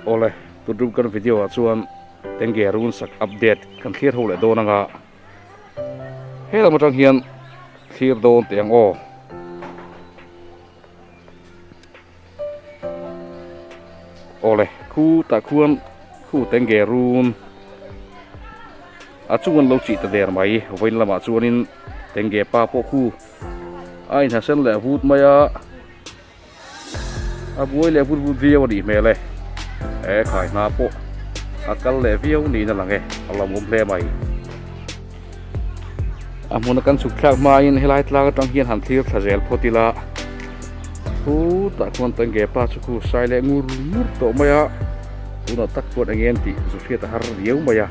Awle, tun kan video ah chuan Tenge run sak update kan thlir ho leh dawn anga he lam atang hian thlir dawn teh ang aw. Awle, khu tah khuan khu Tenge run a chung an lo chih ta der mai vawiin lamah chuanin Tenge pa pawh khu a inhasen leh vut mai a. A buai leh vut vut viau a nih hmel e. He khai hna pawh a kal leh viau niin a lang e, a lawmawm hle mai. A hmuna kan chhuk thlak hmain helai tlang atang hian han thlir thla zel phawt ila, khutah khuan Tenge pa chu khu sai leh ngur ngur tawh mai a, tunah tak chuan eng em tih zu hriat a har riau mai a,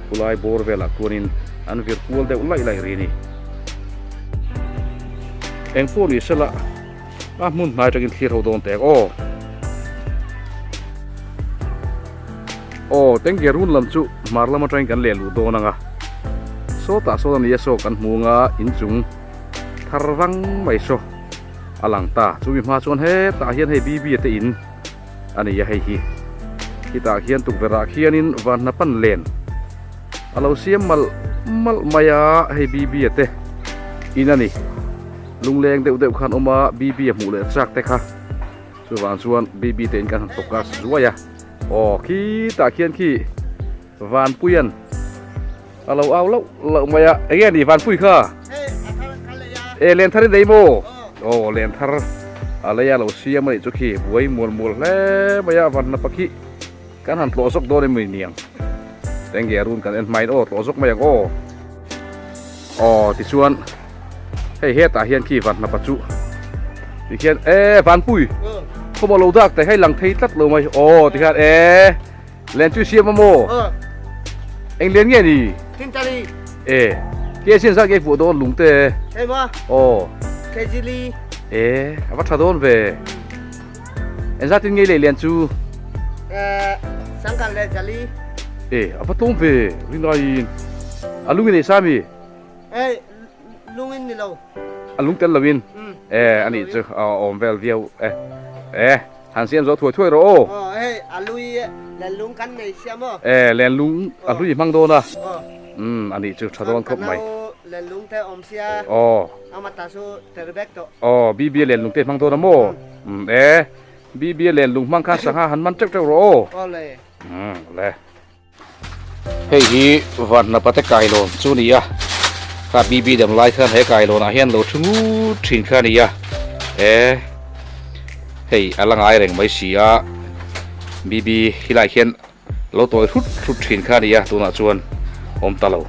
khulai bawr velah khuanin an vir kual deuh laih laih ri a ni. Eng pawh ni sela a hmun hnai atangin thlir ho dawn tek aw. Aw tengge run lam chu hmar lam atangin kan leh luh dawn anga sawtah sawn ania saw kan hmu anga inchung thar vang mai saw a lang ta chumi hma chuan hetah hian hei BB a te in a ni a hei hi khitah khian tukverh ah khianin vanhna pan len a lo siam malh malh mai a hei BB a te in a ni lungleng deuh deuh khan awm a BB a hmuh leh chak te kha chuvang chuan BB te in kan han focus zuai a aw khitah khian khi Vanpuian a lo au loh loh mai a enge a ni Vanpui kha e len thar i nei maw aw len thar a lei a lo siam a nih chu khi buai mual mual hle mai a van hnapa khi kan han tlawh zawk dawn emaw niang enge a run kan en hmain aw tlawh zawk mai ang aw aw tichuan hei hetah hian khi van hnapa chu tikhian e Vanpui khawmaw lo dak te hei lang thei tlat lo mai aw tikhian e. Len chu siam a maw? Eng len nge ni? Tintali. E, ke sin zat nge fuh dawn lung te? Hei ma. Aw. Kg li. E, a va tha dawn ve. Eng zat in nge lei len chu? E, sangkal le jali. E, a va tlawm ve, rinaiin. A lung in ei sa mi? E, lung in ni lo. A lung tel lo in? E, a nih chu, a awm vel viau e. E. Han siam zo thuai thuai rawh aw. Aw hei a lui lenlung kan nei sia maw. E lenlung a hlui hmang dawn a. Umm a nih chu tha dawn khawp mai. Ka nau lenlung te awm sia. Aw. Ama ta chu ter vek tawh. Aw BB a lenlung te hmang dawn a maw. Umm e BB a lenlung hmang khan sangha han man teuh teuh rawh aw. Aw le. Umm le. Hei hi Vanhnapate kailawn chu a ni a, kha BB dam lai khan he kailawnah hian lo thu ngut thin kha a ni a, e hei a la ngai reng mai si a, BB helai hian lo tawi hrut hrut thin kha a ni a, tunah chuan awm ta lo.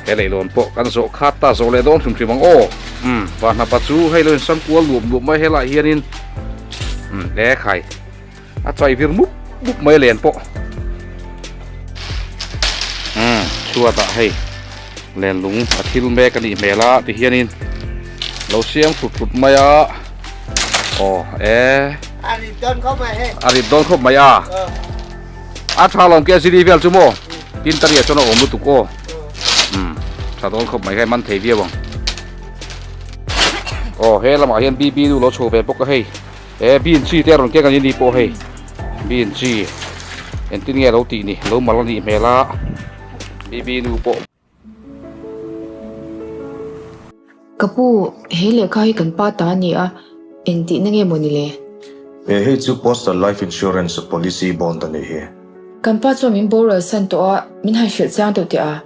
He leihlawn pawh kan zawh khat ta zawh leh dawn hrim hrim ang aw. Umm Vanhnapa chu hei lo insam kual nuam nuam mai helaiah hianin umm e khai. A chai vir mup mup mai len pawh. Umm chhuatah hei len lung a thil mek a nih hmel a ti hianin lo siam hrut hrut mai a aw e. A rit dawn khawp mai hei. A rit dawn khawp mai a. A tha lawm ke ziri vel chu maw tin ta ria chuan a awm lutuk aw. Umm tha dawn khawp mai hei man thei viau ang. Aw he lamah hian BB nu lo chho ve bawk a hei. He bean chi te a rawn keng a ni ni pawh hei bean chi engtin nge a lo tih ni lo mal a nih hmel a BB nu pawh. Ka pu, he lehkha hi kan pa ta a ni a, engtihna nge maw ni le? He hei chu Postal Life Insurance Policy Bond a nih hi. Kan pa chuan min boral san tawh a, min han hrilh chiang deuh teh a.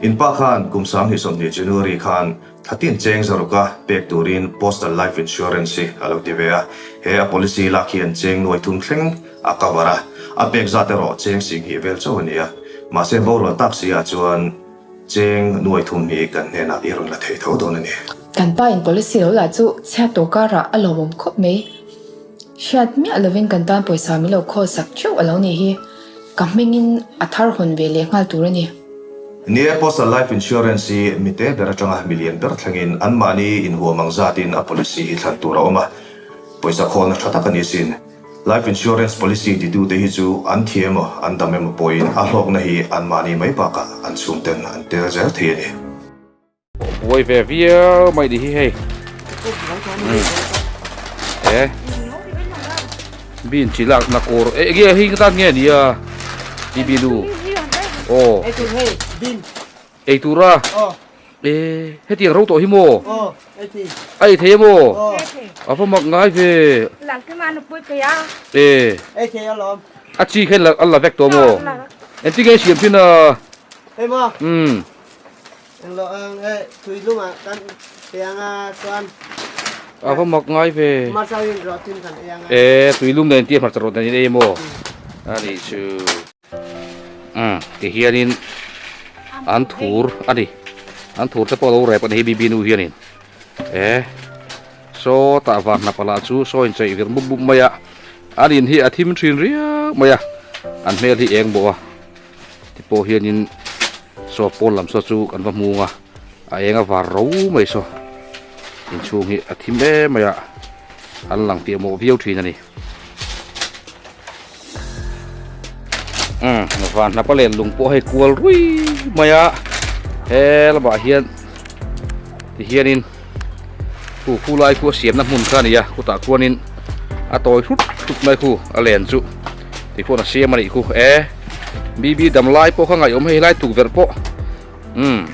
In pa khan kum 2020 January khan Thatin cheng zaruka pek turin Postal Life Insurance hi a lo ti ve a, he a policy lak hian cheng nuai thum thleng a cover a, a pek zat erawh cheng singhnih vel chauh a ni a, mahse borual tak si ah chuan cheng nuai thum hi kan hnenah i rawn la thei tho dawn a ni. Kan pa in policy lo lah chu chhiat tawh karah a lawmawm khawp mai. Hriat miah lovin kan tan pawisa min lo khawl sak theuh a lo nih hi. Ka hmingin a thar hawn ve leh nghal tur a ni. Ni e, Postal Life Insurance hi mite ber atanga milian ber thlengin anmahni inhuam ang zatin a policy hi thlan tur a awm a, pawisa khawlna tha tak a ni sin. Life Insurance policy titute hi chu an thi emaw an dam emaw pawhin a hlawkna hi anmahni mai bakah an chhungten an tel zel thei a ni. Buai ve viau mai ni hi hei. E. Bean chi lak na kawr e enge hei ka tan nge nia bibi nu aw Ei tur hei bean ei tura aw e hetiang ro tawh hi maw aw ei thei a ei thei emaw a va mak ngai ve e ei thei alawm a chi khan a la vek tawh maw engtin nge siam thin a hei maw um Englo ang e tui lungah kan pe anga chuan A va mak ngai ve. Hmarcha in rawh tin kan ei anga. E tui lum nen tia hmarcha rawh nen in ei maw? A nih chu. Umm ti hianin an thur a ni. An thur te pawh a lo rep a ni hi bibi nu hianin. E saw tah vang hnap lah chu saw incheih vir mup mup mai a. An in hi a thim thin riau mai a. An hmel hi eng bawh a. Ti pawh hianin saw pawn lam saw chu kan va hmung a a eng a var ro mai saw inchhung hi a thim em mai a an lang piah mawh viau thin a ni umm van hnapa len lung pawh hei kual rui mai a he lamah hian ti hianin khu khu lai khu a siamna hmun kha a ni a khutah khuanin a tawi hrut hrut mai khu a len chu. Ti khuan a siam a nih khu e BB dam lai pawh kha ngaihawm hei helai tukverh pawh umm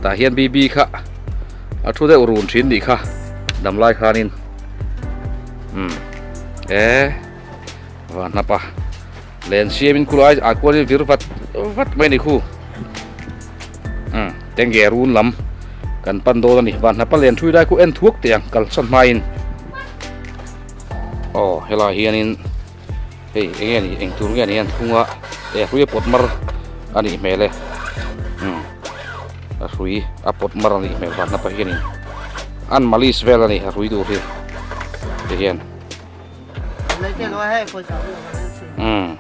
tah hian BB kha a thu deuh run thin nih kha dam lai khanin umm e van hnap a len siamin khu lai ah khuanin vir vat vat mai a ni khu umm tenge run lam kan pan dawn a ni van hnap a len thui lai khu en thuak teh ang kalsan hmain. Aw helai hianin hei eng nge ni eng tur nge ni an thung a e hrui a pawt mar a nih hmel e umm a hrui a pawt mar a nih hmel van hnapa hianin an malis vel a ni a hrui tur hi ti hian umm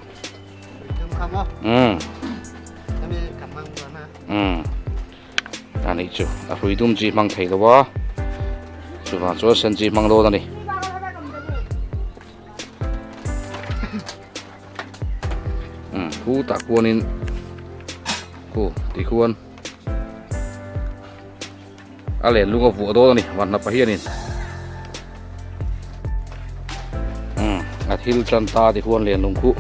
umm umm. A nih chu a hrui dum chi hmang thei lo a chuvang chuan sen chi hmang dawn a ni. Umm khu tah khuanin khu ti khuan a len lung a vuah dawn a ni van hnapa hianin umm a thil tan ta ti khuan len lung khuh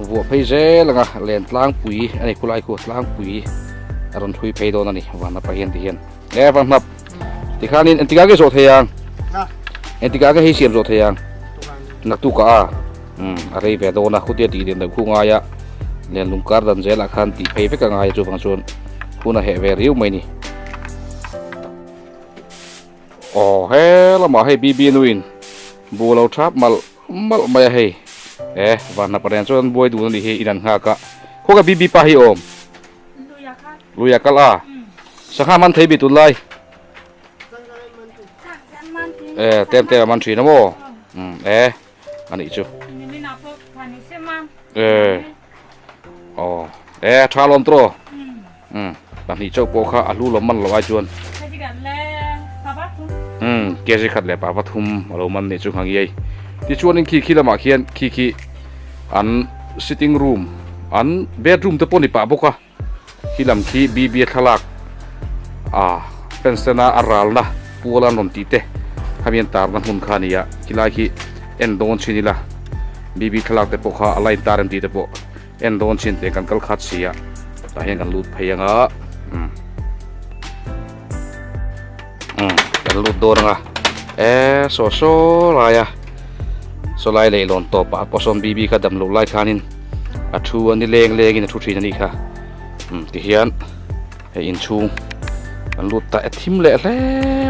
vuah phei zel anga len tlangpui a ni khulai khu tlangpui a rawn thui phei dawn a ni van hnapa hian ti hian e van hnap tikhanin engtikah nge zawh thei ang engtikah nge hei siam zawh thei ang naktukah a umm a rei ve dawn a khutia tih lian deuh khu ngai a len lung kar dan zelah khan tih phei vek a ngai a chuvang chuan hun a heh ve riau mai a ni. Aw he lamah hei BB nuin bu lo thap malh malh mai a hei e vanhna paren chuan an buai dun a nih hi in an nghak a khaw ka BB pa hi awm luia kal a sangha man thei bi tunlai e tem tem a man thin a maw um e a nih chu e aw e tha lawm tawh Umm pahnih chauh pawh kha a hlu lo man loh ai chuan umm kg khat leh pa pathum a lo man nih chu nghang iai tichuanin khi khi lamah khian khi khi an sitting room an bedroom te pawh ni pah bawk a khi lam khi BB a thlalak ah fence tena a ralna pual an rawn tih te khami an tarna hmun kha a ni a khilai khi en dawn chin ila BB thlalak te pawh kha a line tar em tih te pawh. En dawn chin te kan kal khat si a tah hian kan lut phei anga umm umm kan lut dawn anga e saw saw lai a saw lai leh lawn tawp ah pawh sawn BB kha dam loh lai khanin a thu a ni leng lengin a thu thin a nih kha umm tihian hei inchhung kan lut ta e thim leh hle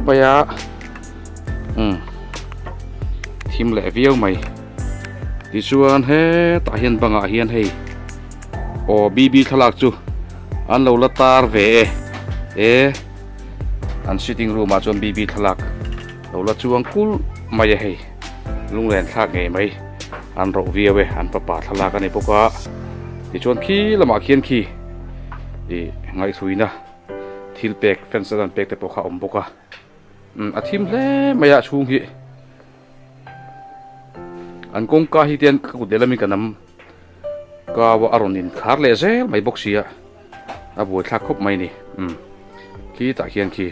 mai a umm thim leh viau mai. Tichuan hetah hian bangah hian hei aw BB thlalak chu an lo la tar ve e e an sitting room ah chuan BB thlalak lo la chuang kulh mai a hei lunglen thlak ngei mai an roh viau e an fapa thlalak a ni bawk a tichuan khi lamah khian khi ih ngaihhruina thil pek fans an pek te pawh kha a awm bawk a umm a thim hle mai a chhung hi. An kawngka hi tian ka kut lehlam in ka nam kau a a rawn in khar leh zel mai bawk sia a buai thlak khawp mai a ni umm khi tah khian khi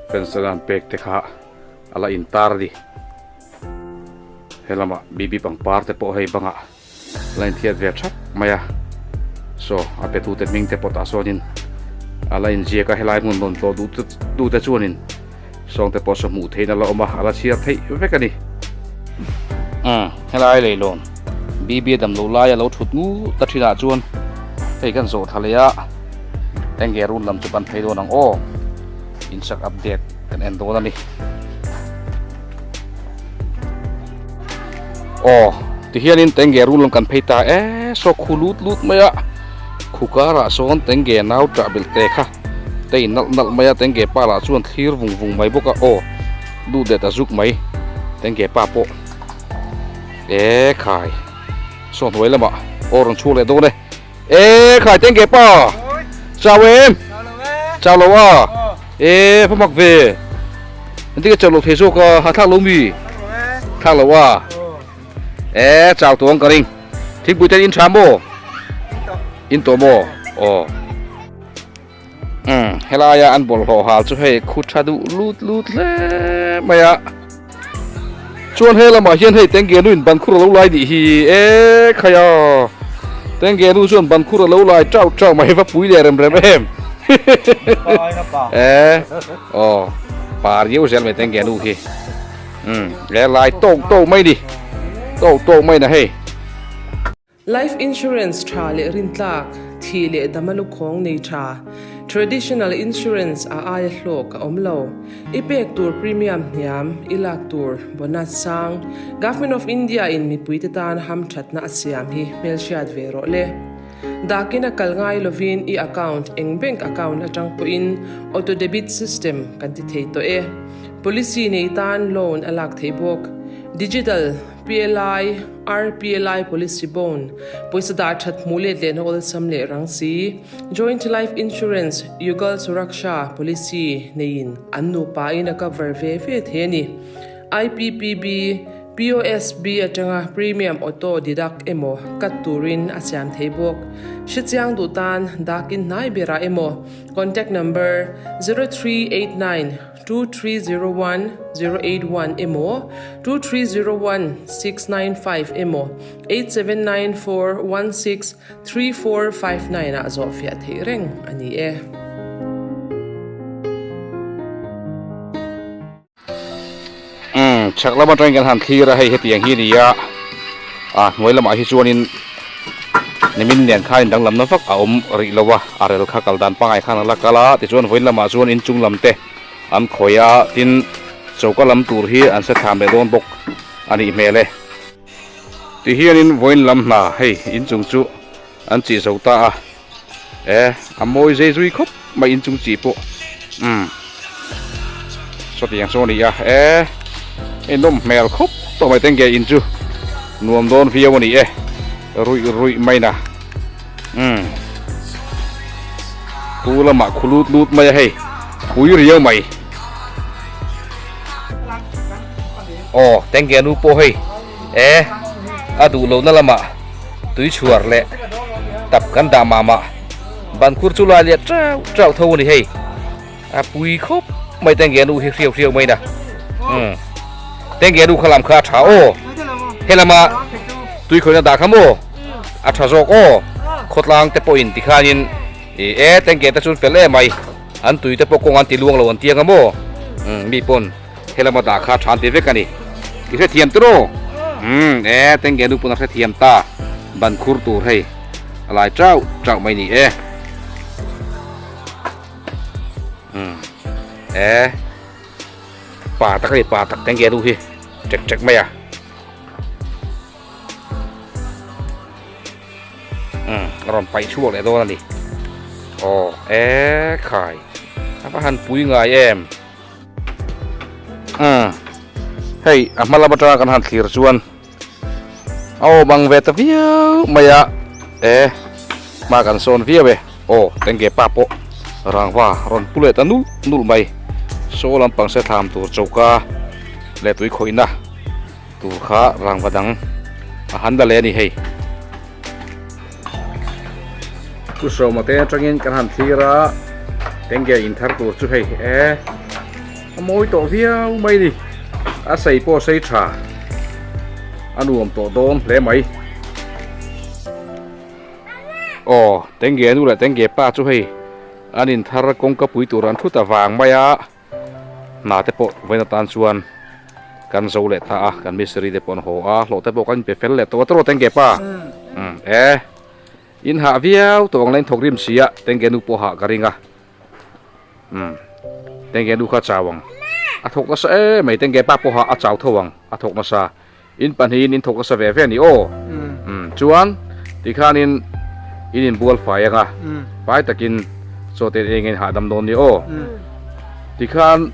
fence an pek te kha a la in tar a ni. Helamah BB pangpar te pawh hei bangah la inthiat ve thap mai a, saw a petute hming te pawh tah sawnin a la inziak a, helai hmun rawn tlawh duh duh te chuanin sawng te pawh saw hmuh theihin a la awm a, a la chhiar theih vek a ni. Umm helai leilawn BB a damloh laia lo thut ngut ta thinah chuan hei kan zawh thla leh a, enge run lam chu kan phei dawn ang aw, insak update kan en dawn a ni. Aw tihianin tenge rul lam kan phei ta e saw khu lut lut mai a khu karah sawn tenge nau tah belh te kha te in nalh nalh mai a tenge pa lah chuan thlir vung vung mai bawk a aw duh det a zuk mai tenge pa pawh e khai saw hnuai lamah aw rawn chhuak leh dawn e. E khai teng ke pa chau em chau lo a e phamak ve an ti chau lo thei zawk a ha thlak lo mi thlak lo a e chau tuang ka ring thingpui ten in tha maw in tawh maw aw umm helaia an bawlhhlawh hal chu hei khu tha duh lut lut hle mai a chuan he lamah hian hei tenge nu in ban khur alo lai nih hi e khai a tenge nu chuan ban khur alo lai tau tau mai va pui leh rem rem em e aw par riau zel mai tenge nu hi umm e lai tawk tawk mai ni tawk tawk mai na hei. Life insurance tha leh rintlak, thih leh dama lukhawng nei tha, traditional insurance a aia hlawk a awm lo. I pek tur premium hniam, i lak tur bonus sang, Government of India in mipuite tan hamthatna a siam hi hmelhriat ve rawh le. Dakin a kal ngai lovin i account eng bank account atang pawhin auto debit system kan ti thei tawh e. Policy nei tan loan a lak theih bawk. Digital. PLI, RPLI Policy Bond, pawisa dah that hmuh let lehna awlsam leh rang si, Joint Life Insurance, Yugal Suraksha Policy neiin an nupain a cover ve ve thei a ni. IPPB, POSB atanga premium auto deduct emaw cut turin a siam thei bawk. Hrechiang duh tan dakin hnai berah emaw contact number 0389 2301 081 emaw 2301 695 emaw 8794 16 3459 ah zawh fiah theih reng a ni e. Umm chhak lam atangin kan han thlir a hei hetiang hi a ni a a hnuai lamah hi chuanin nimin nen khan danglamna vak a awm rih lo a a rel kha kal dan pangngai khan a la kal a tichuan vawiin lamah chuan inchung lam te An khawi a, tin choka lam tur hi an se thlam leh dawn bawk a nih hmel e. Ti hianin vawiin lam hna hei inchung chu an chih zo ta a, e a mawi zei zui khawp mai inchung chih pawh umm sawtiang chu a ni a, e hei nawm hmel khawp tawh mai tengge in chu nuam dawn viau a ni e, ruih ruih mai na. Umm Pu lamah khu lut lut mai a hei pui riau mai Aw tengge nu pawh hei e a duh lohna lamah tui chhuar leh tap kan dah mah mah ban khur chu lai liah teuh teuh tho a ni hei a pui khawp mai tengge nu hi hriau hriau mai na umm tengge nu kha lam kha a tha aw helama tui khawihna dah kha maw a tha zawk aw khawtlang te pawhin tikhanin ih e tengge te chu an fel em mai an tui te pawh kawng an ti luang lo an tiang a maw umm mi pawn helama dah kha tha an ti vek a ni i hrethiam te rawh umm e tengge nu pawn a hrethiam ta ban khur tur hei a lai chauh chauh mai ni e. Umm e pa tak a ni pa tak teng ge nu hi ṭek ṭek mai a umm a rawn paih chhuak leh dawn a ni aw e khai a va han pui ngai em umm hei a hma lam atanga kan han thlir chuan. A aw bang ve ta viau mai a e hma kan sawn viau e aw tengge pa pawh rangva rawn pu leh ta nulh nulh mai saw lampang se thlam tur choka leh tui khawihna tur kha rangva dang a han la leh a ni hei. Pu Sawma te atangin kan han thlir a tengge in thar tur chu hei e a mawi tawh viau mai a ni a sei pawh a sei tha. A nuam tawh dawn hle mai. Aw, Tengge nu leh Tengge pa chu hei an inthar kawngka pui tur an thut avang mai a, hna te pawh vawiin atan chuan kan zo leh ta a, kan mistiri te pawh an haw a, hlawh te pawh kan inpe fel leh tawh a tawh Tengge pa. Umm e, in hah viau tawh ang la in thawk rim si a, Tengge nu pawh hah ka ring a. Umm Tengge nu kha chau ang, a thawk nasa em mai Tengge pa pawh hah a chau tho ang, a thawk nasa. In pahnihin in thawk nasa ve ve a ni aw. Umm chuan tikhanin in inbual fai anga fai takin chaw te eng in hahdam dawn ni aw. Tikhan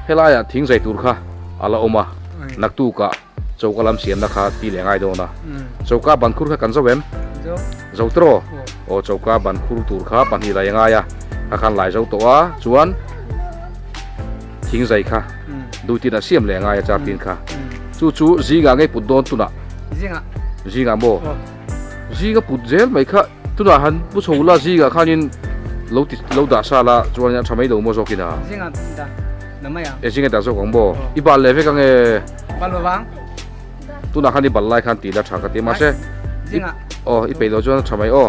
helaiah thing zai tur kha a la awm a, naktukah choka lam siamna kha ti leh ngai dawn a. Choka ban khur kha kan zo em? Zo tawh aw. Choka ban khur tur kha pahnih lai a ngai a, kha khan lai zo tawh a chuan thing zai kha duty ah siam leh a ngai a char tin kha chu chu zingah ngei put dawn tunah zingah zingah maw zinga put zel mai kha tunah han pu chho la zingah khanin lo ti lo dah sa la chuan a tha mai lo maw zawkin a zingah dah na mai ang e zinga dah zawk ang maw i bal leh vek ange bal lo vang tunah khan i bal lai khan ti la tha ka ti mahse zingah aw i peih lo chuan a tha mai aw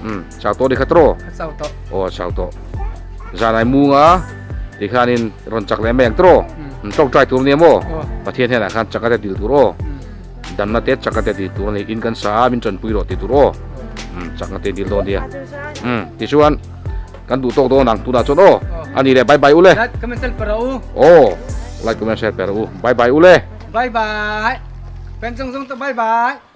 um chau tawh ni kha tawh chau tawh aw chau tawh zanai munga Tikhanin rawn chak leh mai ang tawh an tawngtai tur nia maw? Pathian hian ah khan chak a te dil tur aw, damna te chak a te dil tur a ni, in kan sa a min tanpui rawh ti tur aw, umm chakna te dil dawn nia. Umm tichuan kan duh tawk dawn ang tunah chuan aw, a ni le bye bye u le. Like comment share per rawh u. Aw like comment share per rawh u, bye bye u le. Bye bye. Pen chung chung te bye bye.